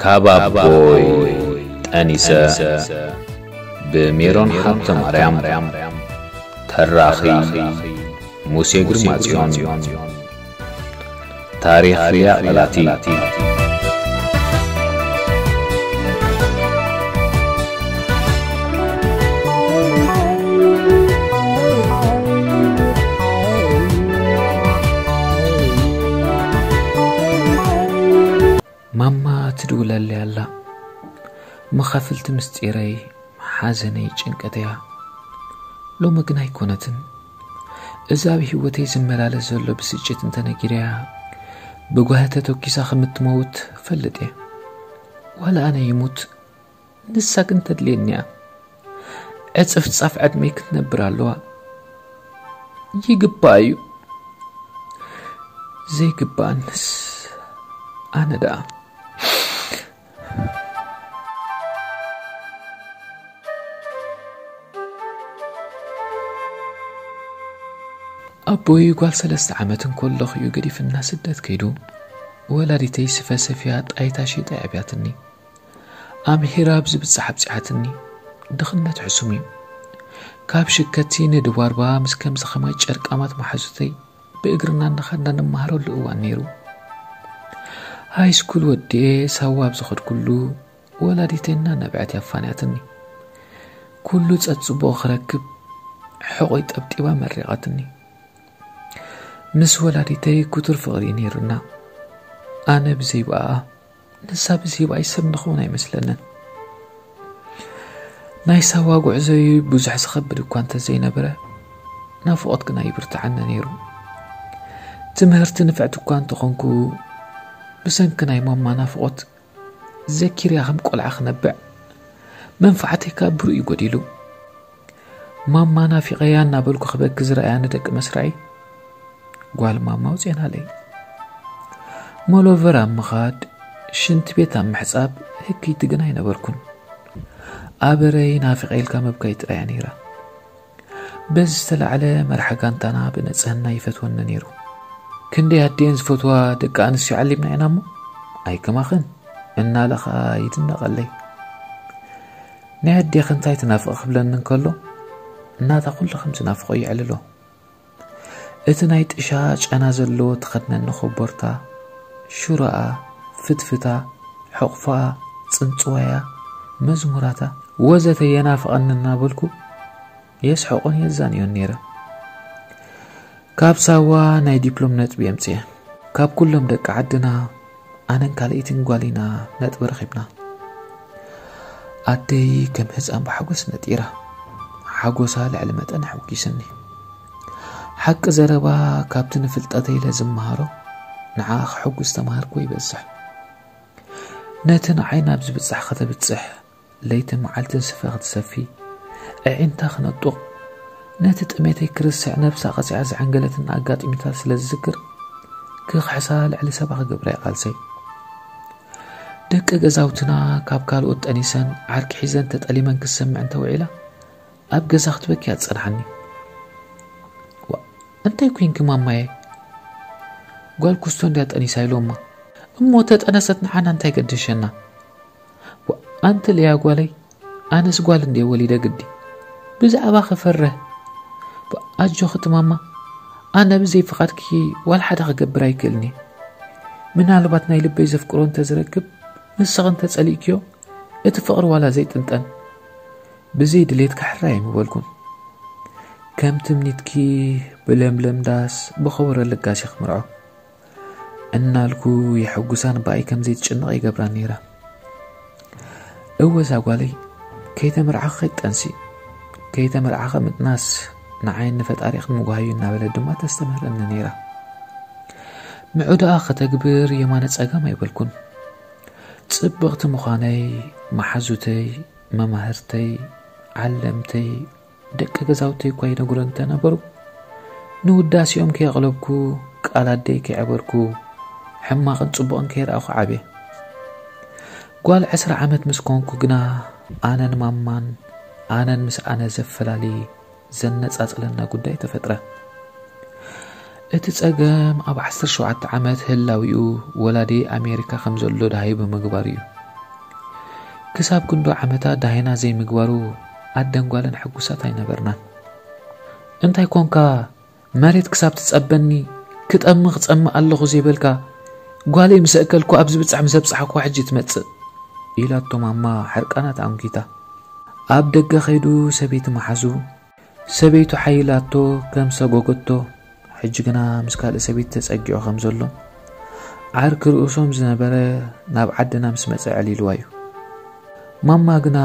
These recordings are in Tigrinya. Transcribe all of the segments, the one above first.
ካብ ኣቦይ ጠኒሰ፣ ብሜሮን ሃብተ ማርያም። ተራኺ፣ ሙሴ ግርማጽዮን። ታሪኽ ሊያ ቀላቲ። ማማ ትድውለለይ ኣላ። መኻፍልቲ ምስጢረይ፣ ሓዘነይ፣ ጭንቀተያ። ሎሚ ግን ኣይኮነትን። እዚ ኣብ ህይወተይ ዝመላለስ ዘሎ ብስጭት እንተነጊረያ፣ ብጓሂ ተተኪሳ ከም እትመውት እፈልጥ እየ። ዋላ ኣነ ይሙት፣ ንሳ ግን ተድልየኒ እያ። ዕጽፍጻፍ ዕድመይ ክትነብር ኣለዋ። ይግባእ እዩ። ዘይግባእንስ ኣነ ደኣ። ኣቦይ ጓል ሰለስተ ዓመት እንከለኹ እዩ ገዲፍና ስደት ከይዱ። ወላዲተይ ስፈ ሰፍያ ጣይታ ሸይጣ የዕብያትኒ። ኣምሂራ ኣብ ዝብጻሕ ኣብጺሓትኒ። ድኽነት ሕሱም እዩ። ካብ ሽከቲ ንድዋርባ ምስ ከምዚ ኸማይ ጨርቃማት መሓዙተይ ብእግርና እናኸድና ንመሃረሉ እዋን ነይሩ። ሃይ ስኩል ወዲኤ ሳዋ ኣብ ዝኸድኩሉ፣ ወላዲተይ እናነብዐት ኣፋንያትኒ። ኩሉ ጸጽቡቑ ክረክብ ሕቖይ ጠብጢባ መሪቓትኒ። ምስ ወላዲተይ ክቱር ፍቕሪ እዩ ነይሩና። ኣነ ብዘይ ብኣኣ፣ ንሳ ብዘይ ብኣይ ሰብ ንኸውን ኣይመስለንን። ናይ ሳዋ ጉዕዞይ ብዙሕ ዝኸብድ እኳ እንተዘይነበረ፣ ናፍቖት ግና ይብርትዓኒ ነይሩ። ትምህርቲ ንፍዕቲ እኳ እንተኾንኩ፣ ብሰንኪ ናይ ማማ ናፍቖት ዘኪርያ ከም ቆልዓ ክነብዕ፣ መንፋዕተይ ከኣ ብርኡ እዩ ጎዲሉ። ማማ ናፊቐያ እናበልኩ ክበኪ ዝረኣያ ንደቂ መስርዐይ፣ ጓል ማማ ኣውፅኤናለይ። ሞሎቨር ኣብ ምኻድ፣ ሽንቲ ቤት ኣብ ምሕፃብ ህክይቲ ግን ኣይነበርኩን። ኣበረይ ናፊቐ ኢልካ ምብካይ ጥራይ እያ ነይራ። በዚ ዝተላዕለ መርሓ ጋንታና ብንጽህና ይፈትወኒ ነይሩ። ክንደይ ኣዴን ዝፈትዋ ደቂ ኣንስትዮ ዓሊምና ኢና እሞ፣ ኣይከማኽን እናለ ኸኣ ይድነቐለይ። ናይ ኣዴኺ እንታይ ትናፍቒ ክብለኒ እንከሎ፣ እናታ ኩሉ ከም ዝናፍቖ የዕልሎ። እቲ ናይ ጥሻ ጨና ዘለዎ ትኸድነኒ ኮቦርታ፣ ሽሮኣ፣ ፍትፍታ፣ ሕቑፋኣ፣ ጽንጽዋያ፣ መዝሙራታ ወዘተ የናፍቐኒ እናበልኩ የስሕቖን የዛንዮን ነይረ። ካብ ሳዋ ናይ ዲፕሎም ነጥቢ የምጽኤ። ካብ ኩሎም ደቂ ዓድና ኣነን ካልኣይትን ጓል ኢና ነጥቢ ረኺብና። ኣደይ ከም ህጻን ብሓጎስ ነጢራ። ሓጎሳ ልዕሊ መጠን ኣሐጒስኒ። ሓቂ ዘረባ ካብቲ ንፍልጠተይ ኢለ ዝመሃሮ ንዓኣ ከሐጉስ ዝተማሃርኩዎ ይበዝሕ። ነቲ ንዓይ ናብ ዝብጻሕ ከተብጽሕ ለይትን መዓልትን ስፈ ክትሰፊ፣ ኣዒንታ ክነጡቕ፣ ነቲ ጥሜተይ ክርስዕ ነብሳ ቀጺዓ ዝዓንገለትና ኣጋጢሚታት ስለ ዝዝክር፣ ክኽሕሳ ልዕሊ ሰባ ክገብራ እየ ቃልሰይ። ደቂ ገዛውትና ካብ ካልኦት ጠኒሰን ዓርኪ ሒዘን ተጠሊመን ክትሰምዕ እንተውዒላ፣ ኣብ ገዛ ክትበኪ እያ ትጸንሓኒ። ዋ፣ እንታይ ኮይንኪ ማማየ? ጓል ኩስቶ እንድያ ጠኒሳ ኢሎማ። እሞ ተጠነሰት ንዓና እንታይ ገደሸና? ዋ፣ ኣንቲ ልያ ጓለይ፣ ኣነስ ጓል እንድየ ወሊደ ግዲ። ብዛዕባ ክፈርህ። ዋ፣ ኣጆኺ እቲ ማማ፣ ኣነ ብዘይ ፍቓድኪ ዋላ ሓደ ክገብር ኣይክእልን እየ። ምናልባት ናይ ልበይ ዘፍቅሮ እንተዝረክብ፣ ንስኺ እንተጸሊእክዮ፣ እቲ ፍቕሪ ዋላ ዘይጥንጠን። ብዘይ ድሌትካ ሕራይ ኣይምበልኩን። ከም ትምኒትኪ ብለምለም ዳስ ብኸበሮ ለጋሲ ክምርዖ እናልኩ የሐጉሳን ብኣይ ከም ዘይትጭነቕ ይገብራን ነይረ። እወ እዛ ጓለይ ከይተመርዓኺ ከይትጠንሲ፣ ከይተመርዓኺ ምጥናስ ንዓይን ንፈጣሪኽን ምጉሃዩ እናበለት ድማ ተስተምህረኒ ነይራ። ምዑዳኣ ከተግብር የማነ ጸጋም ኣይበልኩን። ጽብቕቲ ምዃነይ መሓዙተይ፣ መማህርተይ፣ ዓለምተይ፣ ደቂ ገዛውተይ እኳ ይነግሩ እንተነበሩ፣ ንውዳሴኦም ከየቕለብኩ፣ ቃል ኣደይ ከየዕበርኩ፣ ሕማቕን ጽቡቕን ከይረኣኹ ዓብየ። ጓል ዕስራ ዓመት ምስ ኮንኩ ግና፣ ኣነን ማማን፣ ኣነን ምስ ኣነ ዘፈላሊ ዘነጻጽለና ጉዳይ ተፈጥረ። እቲ ጸገም ኣብ ዓሰርተ ሸውዓተ ዓመት ህላዊኡ ወላዲ ኣሜሪካ ከም ዘሎ ደሃዩ ብምግባሩ እዩ። ክሳብ ክንዶ ዓመታት ዳህና ዘይምግባሩ ኣደን ጓልን ሕጉሳት ኣይነበርናን። "እንታይ ኮንካ? መሬት ክሳብ ትጸበኒ ክጠሚ ክጸምእ ኣለኹ ዘይበልካ? ጓለይ ምስ ኣእከልኩ ኣብ ዝብጻሕ ምስ ኣብጻሕኩ ሕጂ ትመጽእ?" ኢላቶ ማማ ሕርቃና ተኣንኪታ። ኣብ ደገ ከይዱ ሰበይቲ መሓዙ፣ ሰበይቱ ሓይላቶ ከም ሰጎገቶ፣ ሕጂ ግና ምስ ካልእ ሰበይቲ ተጸጊዑ ከም ዘሎ፣ ዓርኪ ርእሶም ዝነበረ ናብ ዓድና ምስ መጸ ኣዕሊልዋ እዩ። ማማ ግና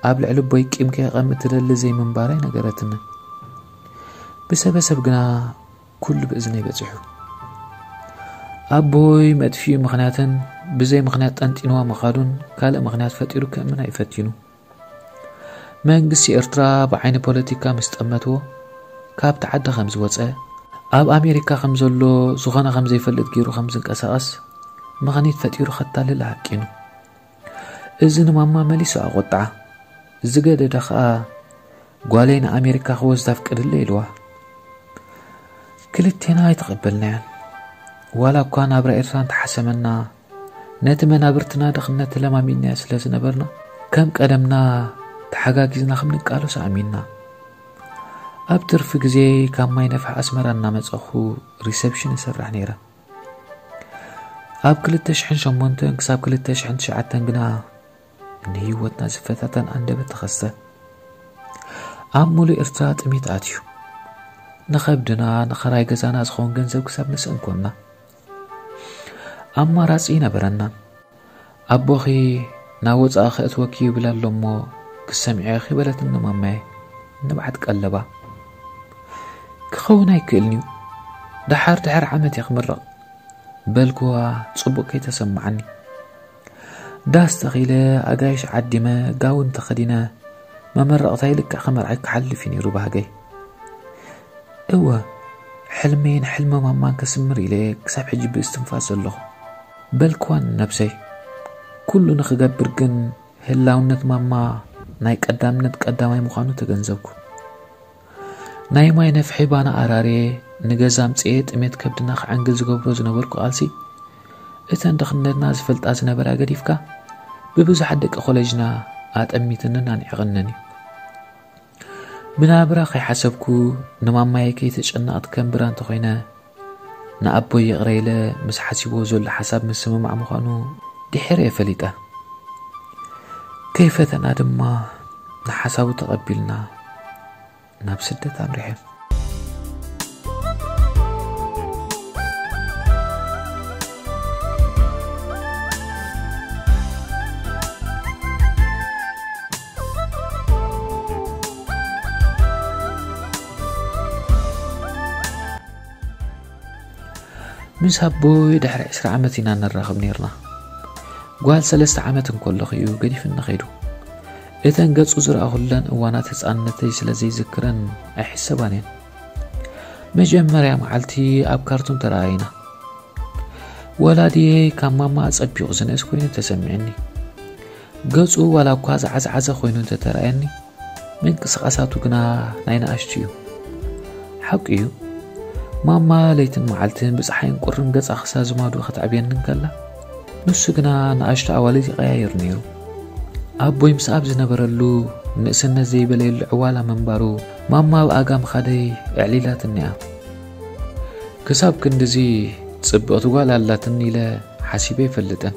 ኣብ ልዕሊ ኣቦይ ቂም ከየቐምጥ ትደሊ ዘይምንባራ ኣይነገረትንን። ብሰበሰብ ግና ኩሉ ብእዝነይ በጺሑ። ኣቦይ መጥፊኡ ምኽንያትን ብዘይ ምኽንያት ጠንጢንዋ ምኻዱን ካልእ ምኽንያት ፈጢሩ ከእምን ኣይፈቲኑ። መንግስቲ ኤርትራ ብዓይኒ ፖለቲካ ምስ ጠመትዎ፣ ካብቲ ዓዲ ከም ዝወጸ፣ ኣብ ኣሜሪካ ከም ዘሎ፣ ዝኾነ ከም ዘይፈልጥ ገይሩ ከም ዝንቀሳቐስ ምኽኒት ፈጢሩ ከታልል ሃቂኑ። እዚ ንማማ መሊሱ ኣቖጥዓ። ዝገደደ ኸኣ፣ "ጓለይ ንኣሜሪካ ክወስዳ ኣፍቅድለይ" ኢልዋ። ክልቴና ኣይተቐበልናዮን። ዋላ እኳ ናብራ ኤርትራ እንተሓሰመና፣ ነቲ መናብርትና ድኽነት ተለማሚድናዮ ስለ ዝነበርና፣ ከም ቀደምና ተሓጋጊዝና ከም ንቃለሶ ኣሚንና። ኣብ ትርፊ ግዜ ካብ ማይ ነፍሒ ኣስመራ እናመጸኹ ሪሰፕሽን እሰርሕ ነይረ። ኣብ ክልተ ሽሕን ሸሞንተን ክሳብ ክልተ ሽሕን ትሽዓተን ግና ንህይወትና ዝፈታተን ኣንደበት ተኸስተ። ኣብ ሙሉእ ኤርትራ ጥሜት ኣትዩ። ንኸብድና፣ ንኸራይ ገዛና ዝኸውን ገንዘብ ክሳብ ንስእን ኮንና። ኣማራጺ ነበረናን። ኣቦኺ ናብ ወጻኢ ከእትወኪ ይብል ኣሎ እሞ ክሰምዕዮ ኺበለትኒ ማማየ ንብዓት ቀለባ። ክኸውን ኣይክእልን እዩ። ደሓር ድሕሪ ዓመት እየ ክምረቕ በልክዋ ጽቡቕ ከይተሰምዓኒ። ዳስ ተኺለ ኣጋይሽ ዓዲመ ጋውን ተኸዲነ መመረቕታይ ልክዕ ከመርዓይ ክሓልፍ እዩ ነይሩ ባህገይ። እወ፣ ሕልመይን ሕልሚ ማማን ከስምር ኢለ ክሳብ ሕጂ ብእስትንፋስ ዘለኹ። በልክዋን ነብሰይ፣ ኩሉ ንኽገብር ግን ህላውነት ማማ ናይ ቀዳምነት ቀዳማይ ምዃኑ ተገንዘብኩ። ናይ ማይ ነፍሒ ባና ኣራርየ ንገዛ ኣምጽኤ ጥሜት ከብድና ክዓንግል ዝገብሮ ዝነበርኩ ቃልሲ፣ እተን ድኽነትና ዝፈልጣ ዝነበራ ገዲፍካ፣ ብብዙሓት ደቂ ኮሌጅና ኣጠሚትንን ኣንዒቕንን እዩ። ብናብራ ከይሓሰብኩ ንማማየ ከይተጨነቕት ከንብራ እንተኾይነ፣ ንኣቦይ ይቕረ ኢለ ምስ ሓሲብዎ ዘሎ ሓሳብ ምስምማዕ ምዃኑ ድሒረ እየ ፈሊጠ። ከይፈተና ድማ ንሓሳቡ ተቐቢልና ናብ ስደት ኣምሪሐ። ምስ ኣቦይ ድሕሪ ዕስራ ዓመት ኢና ንራኸብ ነይርና። ጓል ሰለስተ ዓመት እንከለኹ እዩ ገዲፍኒ ኸይዱ። እተን ገጹ ዝረኣኹለን እዋናት ህጻንነተይ ስለ ዘይዝክረን ኣይሕሰባን እየን። መጀመርያ መዓልቲ ኣብ ካርቱም ተረኣኢና። ወላዲየይ ካብ ማማ ኣጸቢቑ ዝንእስ ኮይኑ ተሰሚዕኒ። ገጹ ዋላ እኳ ዝዓዝዓዘ ኮይኑ እንተተራእየኒ፣ ምንቅስቓሳቱ ግና ናይ ንኣሽቱ እዩ። ሓቂ እዩ፣ ማማ ለይትን መዓልትን ብጸሓይን ቁርን ገጻ ክሳብ ዝማዶ ከተዕብየኒ እንከላ፣ ንሱ ግና ንኣሽቱ ኣዋልድ ይቐያይር ነይሩ። ኣቦይ ምስ ኣብ ዝነበረሉ ንእስነት ዘይበለየሉ ዕዋላ ምንባሩ፣ ማማ ኣብ ኣጋ ምኻደይ ኣዕሊላትኒ እያ። ክሳብ ክንድዚ ጽብቕቲ ጓል ኣላትኒ ኢለ ሓሲበ ኣይፈልጥን።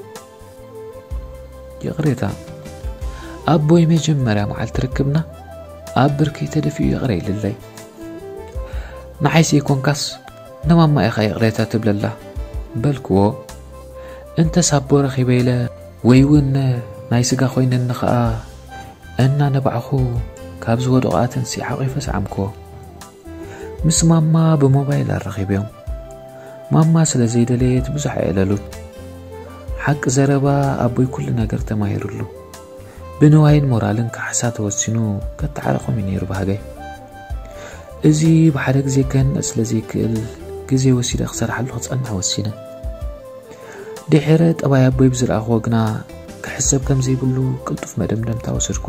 ይቕሬታ። ኣቦይ መጀመርያ መዓልቲ ርክብና ኣብ ብርከይ ተደፊኡ ይቕረ ኢልለይ። ንዓይ ዘይኮንካስ ንማማ ኢኻ ይቕሬታ ትብለላ በልክዎ። እንተስ ኣቦ ረኺበ ኢለ ወይ እውን ናይ ስጋ ኮይነኒ ኸኣ እናነባዕኹ ካብ ዝወደቑ ኣተንሲ ሓቒፈ ሰዓምክዎ። ምስ ማማ ብሞባይል ኣራኺብዮም። ማማ ስለ ዘይደለየት ብዙሕ ኣየዕለሉን። ሓቂ ዘረባ ኣቦይ ኩሉ ነገር ተማሂሩሉ። ብንዋይን ሞራልን ካሕሳ ተወሲኑ ከተዓርቖም እዩ ነይሩ ባህገይ። እዚ ብሓደ ግዜ ክህነጽ ስለ ዘይክእል ግዜ ወሲደ ክሰርሓሉ ክጸንሕ ወሲነ። ድሒረ ጠባይ ኣቦይ ብዝረኣኽዎ ግና ክሕሰብ ከም ዘይብሉ ቅልጡፍ መደምደምታ ወሰድኩ።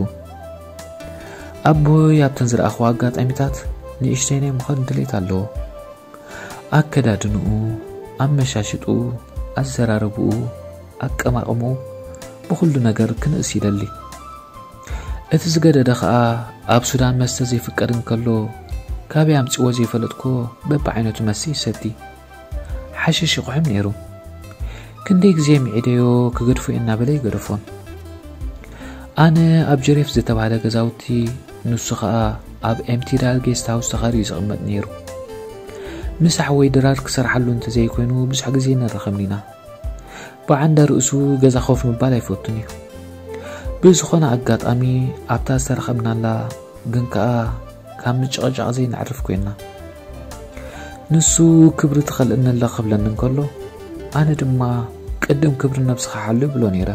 ኣቦይ ኣብተን ዝረኣኽዎ ኣጋጣሚታት ንእሽተይ ናይ ምዃን ድሌት ኣለዎ። ኣከዳድንኡ፣ ኣመሻሽጥኡ፣ ኣዘራርብኡ፣ ኣቀማቕምኡ፣ ብኹሉ ነገር ክንእስ ይደሊ። እቲ ዝገደደ ኸኣ ኣብ ሱዳን መስተ ዘይፍቀድ እንከሎ፣ ካበይ ኣምጺዎ ዘይፈለጥኮ በብዓይነቱ መስተ ይሰቲ። ሓሽሽ ይቑሕም ነይሩ። ክንደይ ግዜ ምዒደዮ ክገድፎ እናበለ ይገደፎን። ኣነ ኣብ ጀሬፍ ዝተባህለ ገዛውቲ፣ ንሱ ኸኣ ኣብ ኤምቲዳል ጌስት ሃውስ ተኻርዩ ዝቕመጥ ነይሩ። ምስ ኣሕወይ ድራር ክሰርሓሉ እንተዘይኮይኑ ብዙሕ ግዜ ንራኸብን ኢና። ብዓንዳ ርእሱ ገዛ ኮፍ ምባል ኣይፈቱን እዩ። ብዝኾነ ኣጋጣሚ ኣብታ ዝተረኸብናላ ግን ከኣ ካብ ምጭቕጫቕ ዘይነዕርፍ ኮይና። ንሱ ክብሪ ትኸልእኒ ኣላ ክብለኒ እንከሎ፣ ኣነ ድማ ቅድም ክብሪ ነብስኻ ሓሉ ይብሎ ነይረ።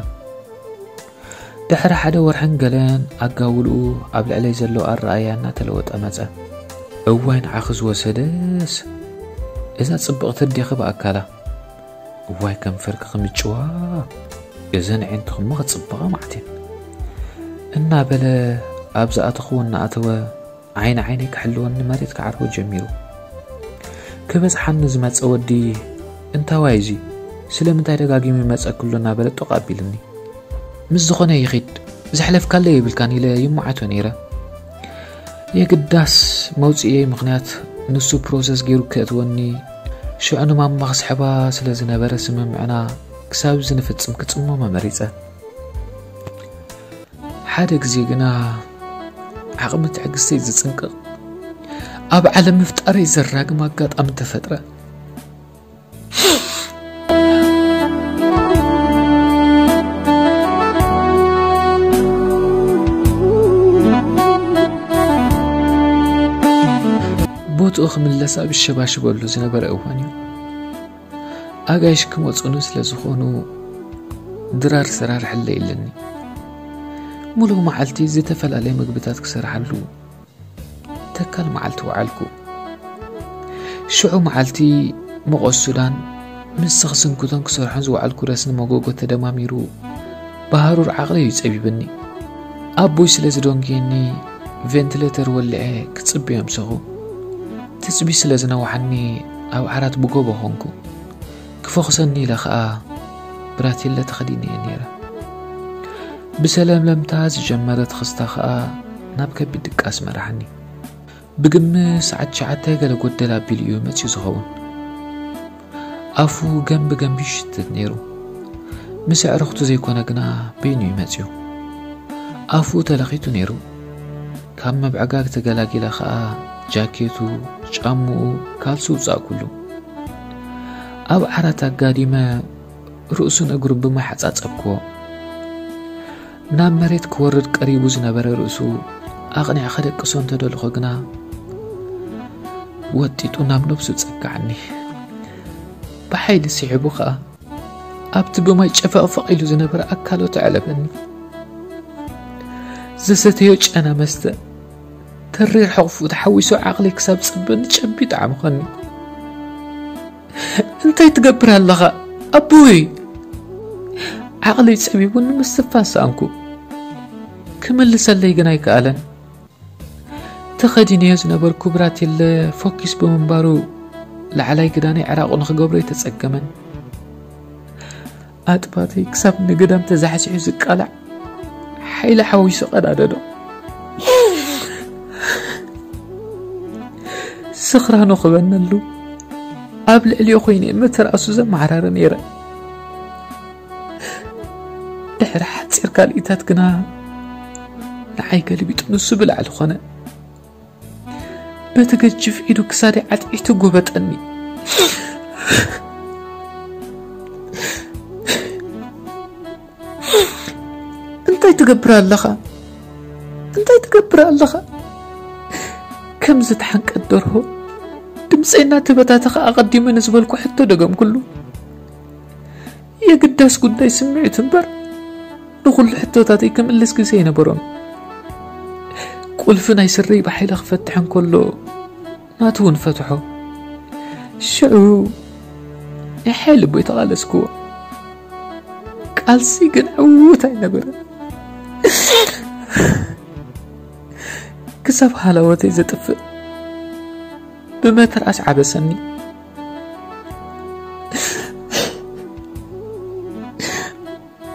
ድሕሪ ሓደ ወርሕን ገለን ኣጋውልኡ ኣብ ልዕለይ ዘሎ ኣረኣእያ እናተለወጠ መጸ። እዋይ ንዓኺ ዝወሰደስ፣ እዛ ጽብቕቲ ኣዴኺ ብኣካላ። እዋይ ከንፈርኪ ክምጭዋ፣ እዘን ኣዒንትኺ እሞ ክጽብቓ ማዕቴን። እናበለ ኣብ ዝኣተኽዎ እናኣተወ ዓይኒ ዓይነይ ክሕልወኒ መሬት ክዓርቦ ጀሚሩ። ክበጽሓኒ ዝመጸ ወዲ፣ እንታዋይ እዚ? ስለምንታይ ደጋጊሙ ይመጸኪ ኣሎ? እናበለ ጦቕ ኣቢልኒ። ምስ ዝኾነ ይኺድ፣ ዘሕለፍካለይ የብልካን ኢለ ይመዓቶ ነይረ። የግዳስ መውጽኢየይ ምኽንያት ንሱ ፕሮሰስ ገይሩ ከእትወኒ፣ ሽዑ ንማማ ክስሕባ ስለ ዝነበረ ስምምዕና ክሳብ እዚ ንፍጽም ክጽመሞ መሪጸ። ሓደ ግዜ ግና ዓቕሚ ትዕግስተይ ዝጽንቅቕ፣ ኣብ ዓለም ምፍጣረይ ዘራግም ኣጋጣሚ ተፈጥረ። ቦትኡ ክምለስ ኣብ እሸባሽበሉ ዝነበረ እዋን እዩ። ኣጋይሽ ክመጹኒ ስለ ዝኾኑ ድራር ሰራርሕለይ ኣለኒ። ሙሉእ መዓልቲ ዝተፈላለየ ምግብታት ክሰርሓሉ ተካል መዓልቲ ወዓልኩ። ሽዑ መዓልቲ መቖስ ሱዳን ምስ ስኽስንኩቶን ክሰርሖን ዝወዓልኩ ረስኒ መጎጎ ተደማሚሩ ብሃሩር ዓቕለይ እዩ ጸቢብኒ። ኣቦይ ስለ ዝደንጉየኒ ቬንትሌተር ወሊዐ ክጽበዮ ኣምሰኹ። ትጽቢት ስለ ዝነውሓኒ ኣብ ዓራት ብጎቦ ኾንኩ። ክፈኹሰኒ ኢለ ኸኣ ብራቴለ ተኸዲነ እየ ነይረ። ብሰለምለምታ ዝጀመረ ትኽስታ ኸኣ ናብ ከቢድ ድቃስ መራሓኒ። ብግምት ሰዓት ትሽዓተ ገለ ጎደል ኣቢሉ እዩ መጺኡ ዝኸውን። ኣፉ ገምቢ ገምቢ ይሽትት ነይሩ። ምስ ኣዕሩኽቱ ዘይኮነ ግና በይኑ እዩ መጺኡ። ኣፉ ተለኺቱ ነይሩ። ካብ ምብዕጋግ ተገላጊለ ኸኣ ጃኬቱ፣ ጫምኡ፣ ካልሱ ውጻእኩሉ። ኣብ ዓራት ኣጋዲመ ርእሱን እግሩን ብማይ ሓጻጸብክዎ። ናብ መሬት ክወርድ ቀሪቡ ዝነበረ ርእሱ ኣቕኒዐ ከደቅሶ እንተደለኹ ግና ወጢጡ ናብ ነብሱ ጸግዓኒ። ብሓይሊ ስሒቡ ኸኣ ኣብቲ ብማይ ጨፈቕፈቕ ኢሉ ዝነበረ ኣካላቱ ኣዕለበኒ። ዘሰተዮ ጨና መስተ ተሪር ሕቕፉ ተሓዊሱ ዓቕለይ ክሳብ ዝጸበኒ ጨቢጡ ዓምኾኒ። "እንታይ ትገብር ኣለኻ ኣቦይ?" ዓቕለይ ጸቢቡኒ ምስትንፋስ ሰኣንኩ። ክምልሰለይ ግን ኣይከኣለን። ተኸዲነዮ ዝነበርኩ ብራቴለ ፎኪስ ብምንባሩ ላዕላይ ክዳነይ ዕራቑ ንኽገብሮ ኣይተጸገመን። ኣጥባተይ ክሳብ ንግዳም ተዛሕዚሑ ዝቃላዕ ሓይሊ ሓዊሱ ቀዳደዶ። ስኽራኑ ክበነሉ ኣብ ልዕሊኡ ኮይነ መተርኣሱ ዘመዓራረ ነይረ። ድሕሪ ሓጺር ካልኢታት ግና ንዓይ ገሊቢጡ ንሱ ብላዕሊ ኾነ። በቲ ገጅፍ ኢዱ ክሳደይ ዓጥዒቱ ጎበጠኒ። "እንታይ ትገብር ኣለኻ? እንታይ ትገብር ኣለኻ?" ከም ዝተሓንቀት ደርሆ ድምፀይ እናተበታተኸ ኣቐዲመ ንዝበልኩ ሕቶ ደገምኩሉ። የግዳስ ጉዳይ ስምዒት እምበር ንኹሉ ሕቶታተይ ክምልስ ግዜ ኣይነበሮን። ቁልፊ ናይ ስረይ ብሓይሊ ክፈትሕ እንከሎ ናቱ እውን ፈትሖ። ሽዑ ናይ ሓይሊ እቦይ ተቓለስክዎ። ቃልሲ ግን ዕዉት ኣይነበረን። ክሳብ ሃላወተይ ዘጥፍእ ብመትርኣስ ዓበሰኒ።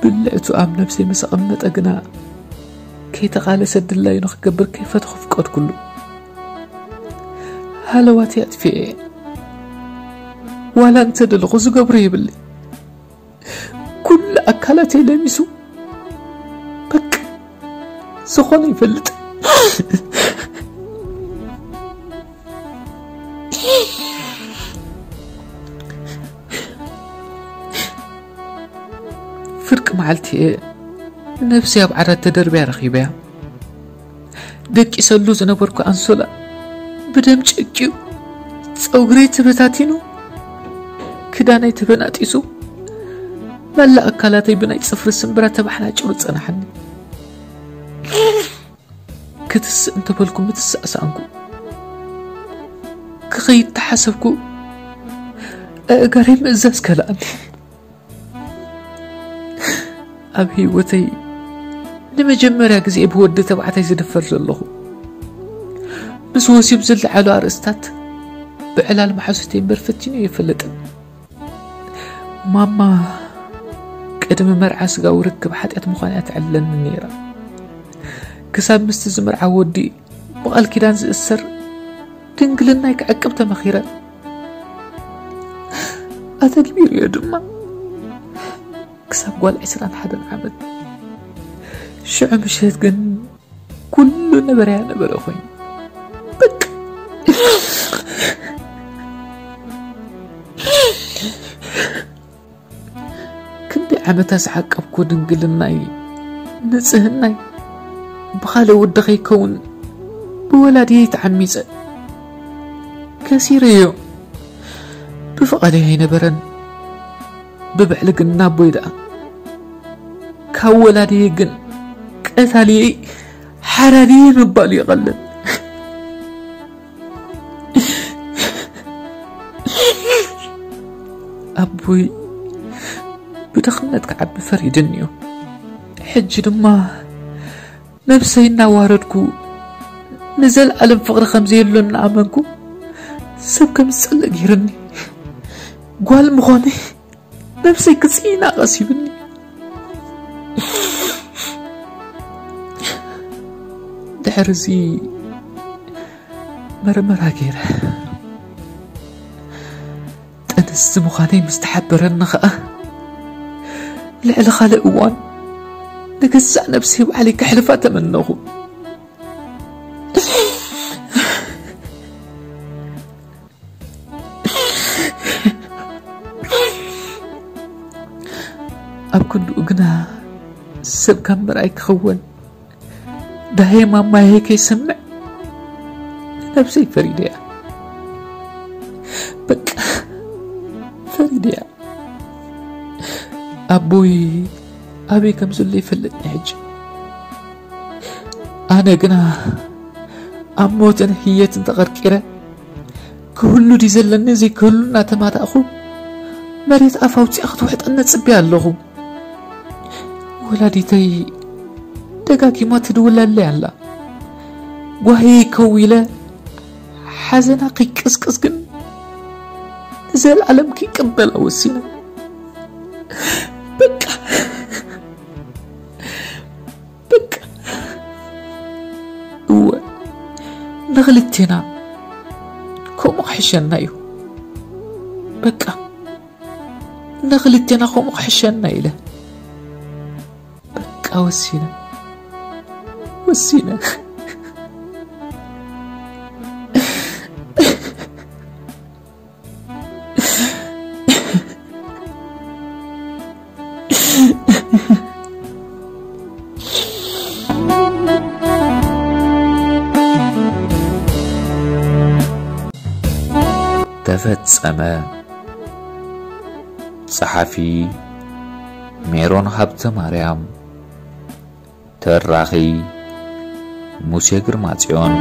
ብልዕቱ ኣብ ነብሰይ ምስ ኣቐመጠ ግና ከይተቓለሰ ድላዩ ንኽገብር ከይፈተኹ ፍቀድኩሉ። ሃለዋተይ ኣጥፊኤ እየ። ዋላ እንተደለኹ ዝገብሮ የብለይ። ኩሉ ኣካላተይ ለሚሱ፣ በቃ ዝኾነ ይፈልጥ። ፍርቂ መዓልቲ እየ ነብሲ ኣብ ዓራት ተደርብያ ረኺበያ። ደቂሰሉ ዝነበርኩ ኣንሶላ ብደም ጨቂዩ፣ ጸጉረይ ተበታቲኑ፣ ክዳነይ ተበናጢሱ፣ መላእ ኣካላተይ ብናይ ጽፍሪ ስምብራ ተባሕናጭሩ ጸናሓኒ። ክትስእ እንተበልኩ ምትሳእ ሰኣንኩ። ክኸይድ ተሓሰብኩ፣ ኣእጋረይ ምእዛዝ ከልኣኒ። ኣብ ህይወተይ ንመጀመርያ ግዜ ብወዲ ተባዕታይ ዝድፈር ዘለኹ። ምስ ወሲብ ዝለዓሉ ኣርእስታት ብዕላል መሓዙተይ እምበር ፈቲኑ ይፈልጥን። ማማ ቅድሚ መርዓ ስጋዊ ርክብ ሓጢኣት ምዃን እያ ትዕለኒ ነይራ። ክሳብ ምስቲ ዝምርዓ ወዲ ብቓል ኪዳን ዝእሰር ድንግልናይ ክዕቅብ ተመኺረ። ኣተግቢሩዮ ድማ ክሳብ ጓል ዕስራን ሓደን ዓመት። ሽዑ ምሸት ግን ኩሉ ነበረያ ነበረ ኮይኑ። በቃ ክንደይ ዓመታት ዝዓቀብኩ ድንግልናይ፣ ንጽህናይ ብኻልእ ወዲ ከይከውን ብወላዲየይ ተዓሚጸ። ከሲረዮ። ብፍቓደይ ኣይነበረን። ብብዕልግና ኣቦይ ደኣ። ካብ ወላዲየይ ግን ቀታሊየይ ሓራዲየይ ምባሉ ይቐልል። ኣቦይ ብድኽነት ክዓቢ ፈሪድኒ እዩ። ሕጂ ድማ ነብሰይ እናዋረድኩ ንዘለኣለም ፍቕሪ ከም ዘየሎ እናኣመንኩ ሰብ ከም ዝጸልእ ገይርኒ። ጓል ምዃነይ ነብሰይ ክጽይና ቀሲብኒ። ድሕሪ እዚ መርመራ ገይረ ጥንስቲ ምዃነይ ምስ ተሓበረኒ ኸኣ ልዕሊ ካልእ እዋን ንገዛእ ነብሰይ ባዕለይ ከሕልፋ ተመነኹ። ኣብ ክንድኡ ግና ሰብ ካብ ምርኣይ ክኽወል ዳሄ ማማዬ ከይሰምዕ ንነብሰይ ፈሪደያ። በቃ ፈሪደያ። ኣቦይ ኣበይ ከም ዘሎ ይፈልጥኒ ሕጂ። ኣነ ግና ኣብ ሞትን ህየትን ተቐርቂረ ክህሉ ድዩ ዘለኒ ዘይክህሉ እናተማታእኹ መሬት ኣፍ ኣውፂኣ ክትውሕጠኒ ጽብያ ኣለኹ። ወላዲተይ ደጋጊማ ትድውለለይ ኣላ። ጓሂ ከዊለ ሓዘና ከይቅስቅስ ግን ንዘለኣለም ክይቅበላ ወሲነ። በቃ በቃ እወ ንኽልቴና ከምኡ ክሕሸና እዩ። በቃ ንኽልቴና ከምኡ ክሕሸና ኢለ በቃ ወሲነ ወሲነ። ተፈጸመ። ጸሓፊ ሜሮን ሃብተ ማርያም። ተራኺ ሙሴ ግርማጽዮን።